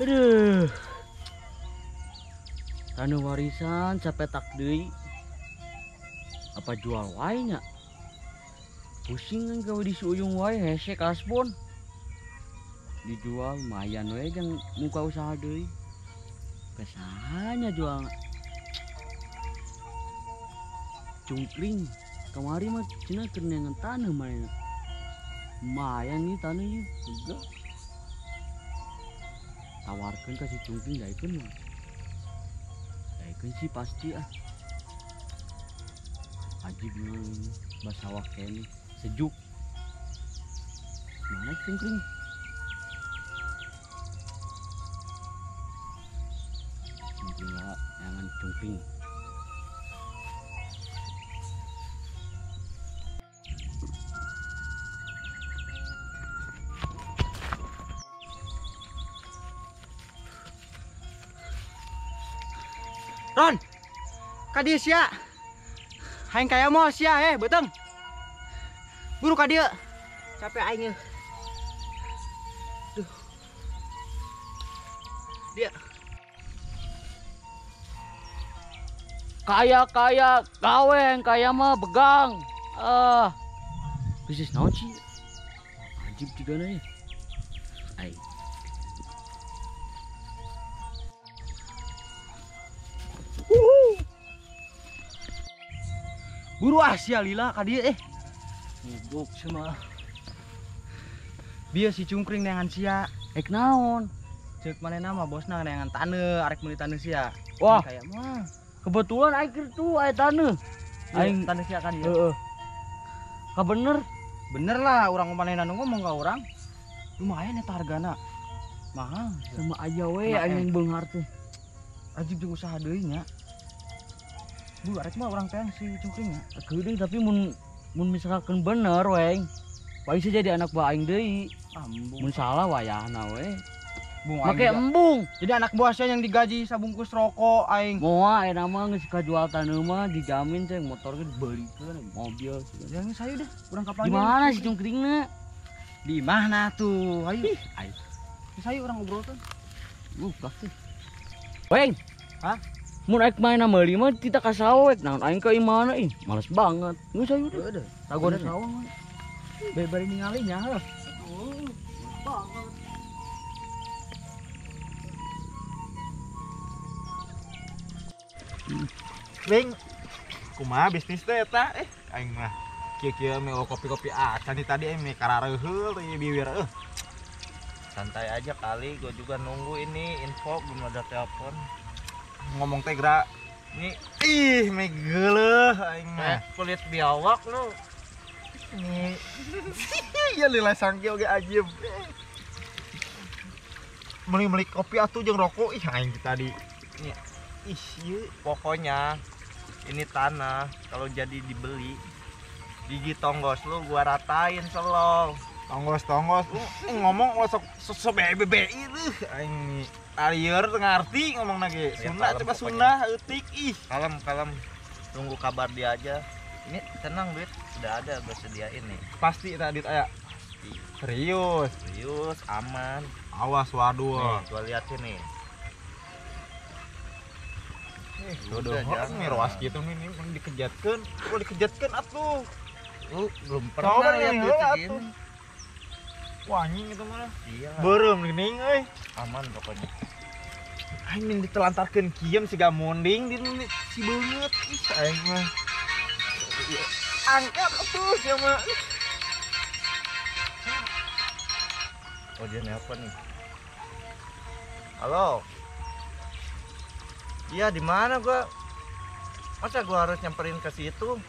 Aduh. Tanah warisan sapetak deui. Apa jual wae nya? Pusing kan gawe di Suyung wae hese kasbon. Dijual lumayan we jang muka usaha deui. Kesahanya jual. Cungkring kamari mah cenah keur neangan taneuh manehna. Lumayan nih taneuhnya, lega. Tawarkan ke si Cungkring daekeun mah. Daekeun sih pasti ah. Ajib basawah kene sejuk. Mana Cungkring? Cungkring lah, jangan Cungkring. Ron, ka dieu sia. Hayang kaya moal sia beuteung. Buru ka dieu. Capek aing euy. Duh. Dia. Kaya-kaya gawe yang kaya mah begang. Ah. Bisnis naon sih? Ajib juga nih. Ai. Buru ah sia lila ka dieu eh. Ngubuk sia. Bieu si Cungkring neangan sia. Ek naon? Ceuk manehna mah bosna neangan taneuh, arek meuli taneuh sia. Wah, kaya mah. Kebetulan aing tuh aya taneuh. Aing taneuh sia kan ieu. Heeh. Ka bener? Bener lah, urang manehna nu ngomong ka urang. Lumayan eta hargana. Mahal. Sama aja we aing beunghar teh. Ajib jeung usaha deui nya. Bu, arek mah urang teh si Cungkring nya. Geudeung tapi mun misalkan bener weng. Paling sih jadi anak buah aing deui. Mun salah wayahna we. Make embung. Jadi anak buah saya yang digaji sabungkus rokok aing. Moal eta mah geus kajual taneuh mah dijamin ceng motor ge dibeulikeun mobil. Yang sayu deh, urang kapan. Di mana si Cungkringna? Di mana tuh? Ayo. Ayo. Sayu urang ngobrolkeun. Plak tuh. Weng. Hah? Mun aik main meuli mah kita ka sawek naon aing ka imana ih males banget. Geus ayo deh. Heueuh. Sagon sawah. Bari ningali nya heuh. Banget. Weng, kumaha bisnis teh eta? Aing mah kieu-kieu meh kopi-kopi acan di tadi aing meh karareuheul teh biwir eueuh. Santai aja kali, gua juga nunggu ini info belum ada telepon. Ngomong teh gerak nih, ih meh geuleuh aing mah. Kulit biawak lu. Nih. Ya lila sangki oge ajib. Meuli-meuli kopi atuh jeung rokok ih aing tadi. Nih. Ih, ieu pokoknya ini tanah kalau jadi dibeli gigi tonggos lu gua ratain selong. Tonggos-tonggos lu ngomong sok sok BBBI leuh aing alieur teu ngarti ngomongna ge. Sunda coba Sunda eutik ih. Kalem kalem. Tunggu kabar dia aja. Ini tenang duit udah ada gua sediain nih. Pasti eta duit aya. Pasti. Serius. Serius aman. Awas waduh. Nih, gua liatin nih. Udah, jangan miroas gitu nih, dikejatkeun. Gua dikejatkeun atuh. Lu belum pernah lihat duit segini. Wah, anjing itu mah. Iya. Beureum geuning euy. Aman pokoknya. Aing min ditelantarkeun kieu siga munding di si beungeut. Ih, aing mah. Angkat atuh sia mah. Oh, dia nelpon nih. Halo. Iya, di mana gua? Masa gua harus nyamperin ke situ?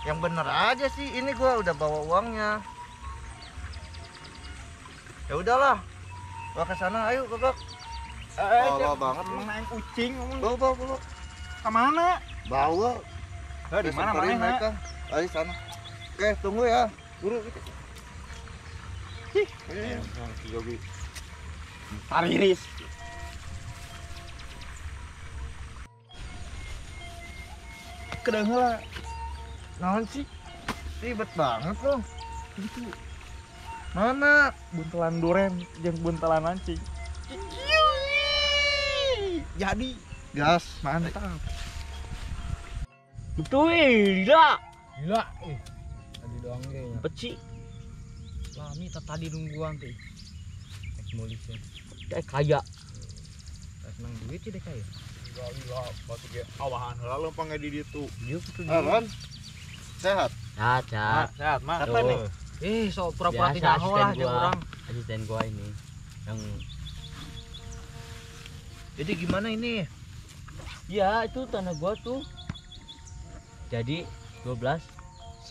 Yang bener aja sih, ini gua udah bawa uangnya. Ya udahlah. Gua ke sana, ayo gobok. Bawa banget lu main kucing. Bawa, bawa. Ke mana? Bawa. Di mana mereka? Ayo sana. Oke, tunggu ya. Buru gitu. Ih, si Yogi. Tariris. Kedeung heula. Naon sih? Ribet banget lo. Gitu. Mana? Buntelan duren jeung buntelan mancing. Jadi gas, mantap. Betul, gila. Gila. Tadi doang kayaknya. Peci. Lami tadi nungguan tuh. Naik molisnya. Kayak kaya. Senang duit sih deh kaya. Gila, batu ge awahan heula leumpang ge di ditu. Ieu kudu. Ron. Sehat? Sehat, sehat. Sehat, mah. Siapa nih? So pura-pura tidak lah jeung urang. Asisten gua ini yang. Jadi gimana ini? Ya, itu tanah gua tuh. Jadi 12,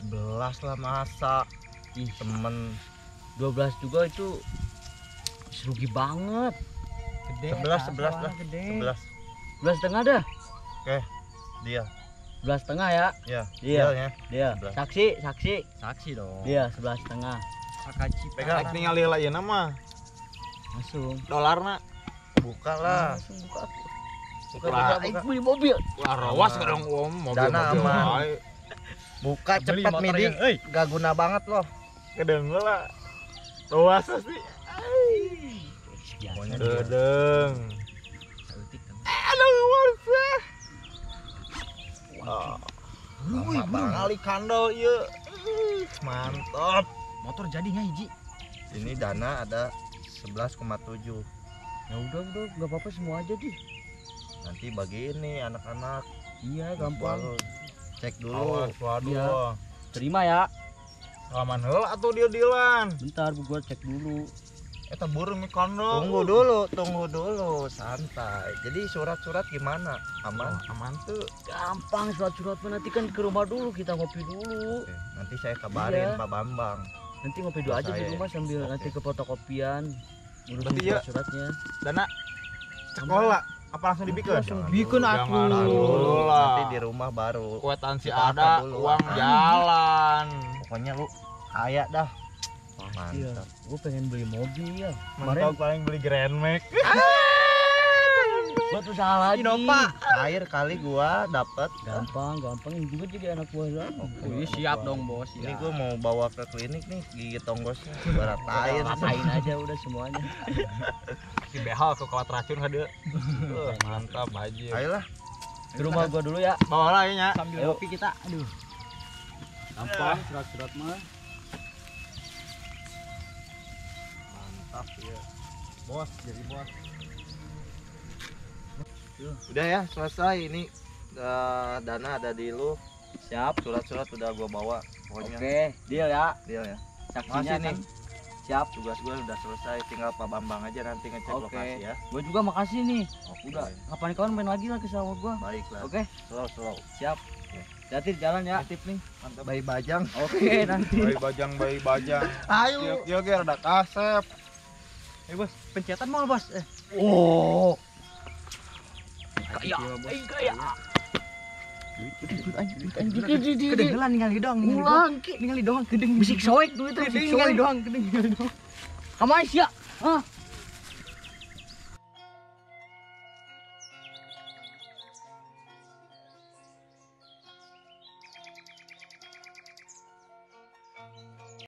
11 lah masa. Ih, temen 12 juga itu rugi banget. Gede. 11, 11 lah. Gede. 11. 11,5 dah. Oke. Dia. 11,5 ya? Iya. Iya. Dia. Saksi, saksi. Saksi dong. Iya, 11,5. Sakaci. Pegang ningali lah ieu mah. Langsung. Dolarna. Buka lah. Langsung buka. Buka, buka, buka. Beli mobil. Wah, rawas kadang om mobil. Dana aman. Buka cepat midi. Gak guna banget loh. Kedeung lah. Rawas sih. Kedeung. Aduh, warsa. Wih, kali kandel ieu. Mantap. Motor jadinya hiji. Ini dana ada 11,7. Ya udah, enggak apa-apa semua aja deh. Nanti bagiin nih anak-anak. Iya, gampang. Cek dulu. Awas, waduh. Ya. Terima ya. Salaman heula atuh deal-dealan. Bentar, gua cek dulu. Eta burung nih kandel. Tunggu dulu, santai. Jadi surat-surat gimana? Aman? Oh, aman tuh. Gampang surat-surat nanti kan ke rumah dulu, kita ngopi dulu. Oke, nanti saya kabarin iya. Pak Bambang. Nanti ngopi dulu aja di rumah sambil nanti ke fotokopian. Ngurusin surat-suratnya. Dana sekolah apa langsung dibikin? Langsung bikin aku. Dulu lah. Nanti di rumah baru. Kuitansi ada, uang jalan. Pokoknya lu kaya dah. Mantap. Gue pengen beli mobil ya. Kemarin paling beli Grand Max. Buat usaha lagi. Innova. Air kali gua dapet. Gampang, gampang. Ini juga jadi anak buah lah. Oh, siap dong bos. Ini gua mau bawa ke klinik nih gigi tonggosnya. Gua ratain. Ratain aja udah semuanya. Si behal ke kawat racun kade. Mantap aja. Ayolah. Ke rumah gua dulu ya. Bawa lah ya. Sambil ngopi kita. Aduh. Gampang surat-surat mah. Mantap ya. Bos, jadi bos. Udah ya, selesai ini. Dana ada di lu. Siap. Surat-surat udah gua bawa pokoknya. Oke, deal ya. Deal ya. Saksinya nih. Kan? Siap. Tugas gua udah selesai, tinggal Pak Bambang aja nanti ngecek lokasi ya. Gua juga makasih nih. Oke. Udah, kapan-kapan main lagi lah ke sawah gua. Baiklah. Oke. Slow, slow. Siap. Oke. Hati-hati di jalan ya. Titip nih. Mantap. Bayi bajang. Oke, nanti. Bayi bajang, bayi bajang. Ayo. Yo, yo, rada kasep. Bos, pencetan mau bos. Oh. Kaya, kaya. Kedengelan ningali doang, ningali doang, kedeng. Bisik soek duit itu, ningali doang, kedeng, ningali doang. Kamari sia. Hah?